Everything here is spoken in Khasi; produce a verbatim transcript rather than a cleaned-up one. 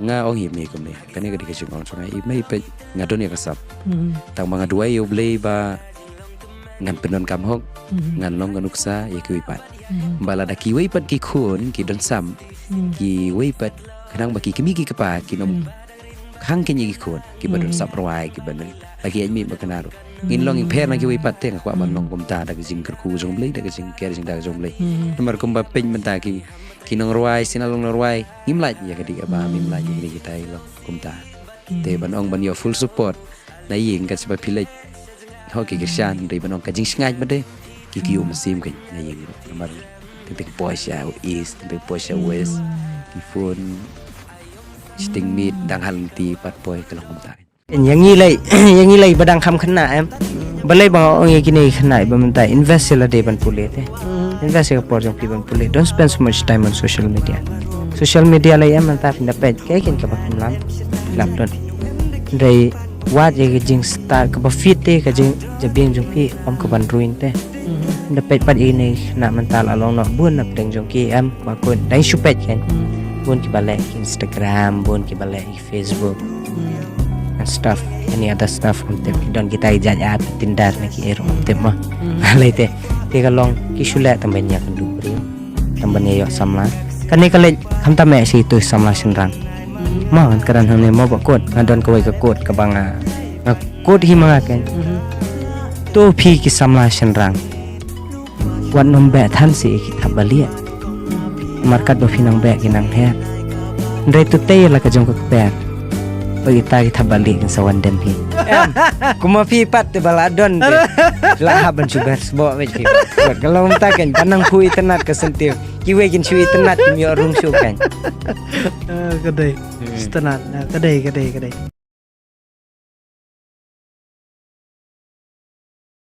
Nga ong ïa me kumne, kane ka dei ka jingong jong nga, i mei peit nga don ïa ka sap. Tang ba nga duwai ïa U Blei ba ngan pyndonkam hok, ngan long ka nuksa ïa kiwei pat. Ba lada kiwei pat ki khun ki don sam, kiwei pat khnang ba ki kmie ki kpa kin ym khang kynja ki khun kiba don sap rwai, kiba don la ki ïaid mih ba kynja ruh. Ngin long ïing pher na kiwei pat te, nga kwah ban long kumta da ka jingkyrkhu jong U Blei, da ka jingker jingda jong U Blei. Namar kumba peit mynta ki ki nongrwai, sien la long nongrwai, ngim lait ïa ka dei kaba, ngim lait ïa ka dei kita, i long kumta. Te ban ong ban ïoh full support na ïing, kan sa ba phi leit ho ki kyrshan, dei ban ong ka jingsngewbha ba dei ki kiew mynsiem kein na ïing ruh. Namar teng teng poi sha East, teng teng poi sha West, ki phone, shiteng miet dang ha lynti pat poi, ka long kumta. Ïa ngi lei, ïa ngi lei ba dang kham khynnah em. Balei ba nga ong ïa kine ki khynnah ba mynta, invest ïa lade ban pule te. Invest ïa ka por jong phi ban pule. Don't spend so much time on social media. Social media lei em mynta, phin da peit kaei kaba kham lam. Lap don. Hynrei wad ïa ka jingstad kaba fit te, ka jingjabieng jong phi, ym ka ban ruin te. Phin da peit pat ïa kine ki khynnah mynta la long noh bun na pdeng jong ki em, ba khun dang shu peit kein. Bun kiba leh Instagram, bun kiba leh Facebook and stuff, any other stuff, kum tip ki don kita ki jait app, Tinder ne ki, eh, kum tip ma. Lei te, te ka long ki shu leh tang ban ïakynduh briew, tang ban ïa ïoh samla. Kane ka leit khamtam eh sha itu samla shynrang. Ma ngan kren hangne mo, ba kut nga don kawei ka kut kaba nga, nga kut hi ma nga kein. To phi ki samla shynrang, wat nym beh than sha ki thapbalieh. Namar katba phi nang beh ki nang her. Hynrei to tei la ka jong ka kper, ba kita ki thapbalieh kin sa wan dem hi. Em, kumba phi pat te ba la don te, la hap ban shu ber sboh beit phi. Wat ka long mynta kein, ba nang phu itynnad ka syntiew. Kiwei kin shu itynnad, kim ïoh rung shuh kein. Ah, ka dei. Itynnad, ah, ka dei, ka dei, ka dei.